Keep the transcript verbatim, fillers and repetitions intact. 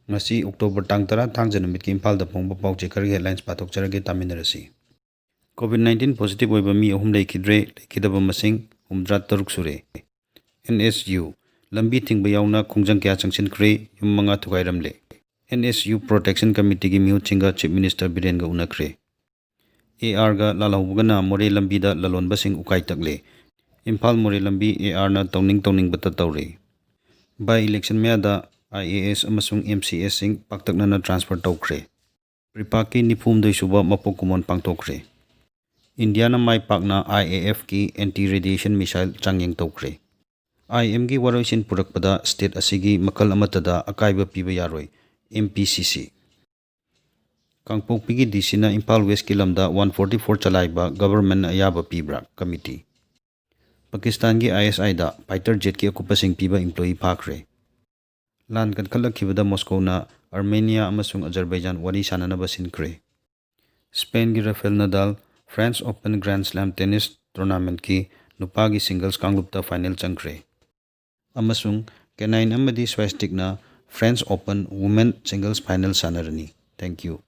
ꯉꯁꯤ October ꯇꯥꯡ ꯇꯔꯥ, ꯊꯥꯡꯖ ꯅꯨꯃꯤꯠꯀꯤ ꯏꯝꯐꯥꯜꯗ ꯐꯣꯡꯕ ꯄꯥꯎ ꯆꯦ ꯈꯔꯒꯤ headlines ꯄꯥꯊꯣꯛꯆꯔꯒꯦ, ꯇꯥꯃꯤꯟꯅꯔꯁꯤ꯫ COVID nineteen positive ꯑꯣꯏꯕ ꯃꯤ ꯑꯍꯨꯝ ꯂꯩꯈꯤꯗ꯭ꯔꯦ, ꯂꯩꯈꯤꯗꯕ ꯃꯁꯤꯡ ꯍꯨꯝꯐꯨꯇꯔꯨꯛ ꯁꯨꯔꯦ꯫ NSU ꯂꯝꯕꯤ ꯊꯤꯡꯕ ꯌꯥꯎꯅ ꯈꯣꯡꯖꯪ ꯀꯌꯥ ꯆꯪꯁꯤꯟꯈ꯭ꯔꯦ, ꯌꯨꯝ ꯃꯉꯥ ꯊꯨꯒꯥꯏꯔꯝꯂꯦ꯫ NSU Protection Committeeꯒꯤ ꯃꯤꯍꯨꯠꯁꯤꯡꯒ Chief Minister ꯕꯤꯔꯦꯟꯒ ꯎꯅꯈ꯭ꯔꯦ꯫ ARꯒ ꯂꯥꯜꯍꯧꯕꯒꯅ ꯃꯣꯔꯦ ꯂꯝꯕꯤꯗ ꯂꯂꯣꯟꯕꯁꯤꯡ ꯎꯀꯥꯏ ꯇꯛꯂꯦ꯫ ꯏꯝꯐꯥꯜ ꯃꯣꯔꯦ ꯂꯝꯕꯤ ARꯅ ꯇꯧꯅꯤꯡ ꯇꯧꯅꯤꯡꯕꯇ ꯇꯧꯔꯦ꯫ By election ꯃꯌꯥꯗ IAS ꯑꯃꯁꯨꯡ MCSꯁꯤꯡ ꯄꯥꯛꯇꯛꯅꯅ transfer ꯇꯧꯈ꯭ꯔꯦ꯫ ꯄ꯭ꯔꯤꯄꯥꯛꯀꯤ ꯅꯤꯐꯨꯍꯨꯝꯗꯣꯏ ꯁꯨꯕ ꯃꯄꯣꯛ ꯀꯨꯝꯑꯣꯟ ꯄꯥꯡꯊꯣꯛꯈ꯭ꯔꯦ꯫ ꯏꯟꯗꯤꯌꯥꯅ ꯃꯥꯏ ꯄꯥꯛꯅ IAFꯀꯤ anti radiation missile ꯆꯥꯡꯌꯦꯡ ꯇꯧꯈ꯭ꯔꯦ꯫ IMꯒꯤ ꯋꯥꯔꯣꯏꯁꯤꯟ ꯄꯨꯔꯛꯄꯗ state ꯑꯁꯤꯒꯤ ꯃꯈꯜ ꯑꯃꯠꯇꯗ ꯑꯀꯥꯏꯕ ꯄꯤꯕ ꯌꯥꯔꯣꯏ, MPCC꯫ ꯀꯥꯡꯄꯣꯛꯄꯤꯒꯤ DCꯅ ꯏꯝꯐꯥꯜ Westꯀꯤ ꯂꯝꯗ one forty four ꯆꯂꯥꯏꯕ governmentꯅ ꯑꯌꯥꯕ ꯄꯤꯕ꯭ꯔꯥ? Committee꯫ ꯄꯥꯀꯤꯁꯇꯥꯟꯒꯤ ISIꯗ fighter jetꯀꯤ ꯑꯀꯨꯞꯄꯁꯤꯡ ꯄꯤꯕ employee ꯐꯥꯈ꯭ꯔꯦ꯫ ꯂꯥꯟ ꯀꯟꯈꯠꯂꯛꯈꯤꯕꯗ ꯃꯣꯁꯀꯣꯅ ꯑꯔꯃꯦꯅꯤꯌꯥ ꯑꯃꯁꯨꯡ ꯑꯖꯔꯕꯩꯖꯥꯟ ꯋꯥꯔꯤ ꯁꯥꯅꯅꯕ ꯁꯤꯟꯈ꯭ꯔꯦ꯫ ꯁ꯭ꯄꯦꯟꯒꯤ ꯔꯐꯦꯜ ꯅꯗꯥꯜ French Open Grand Slam tennis tournamentꯀꯤ ꯅꯨꯄꯥꯒꯤ singles ꯀꯥꯡꯂꯨꯞꯇ final ꯆꯪꯈ꯭ꯔꯦ꯫ ꯑꯃꯁꯨꯡ Canine ꯑꯃꯗꯤ Swastikꯅ French Open Women Singles Final ꯁꯥꯟꯅꯔꯅꯤ꯫ Thank you꯫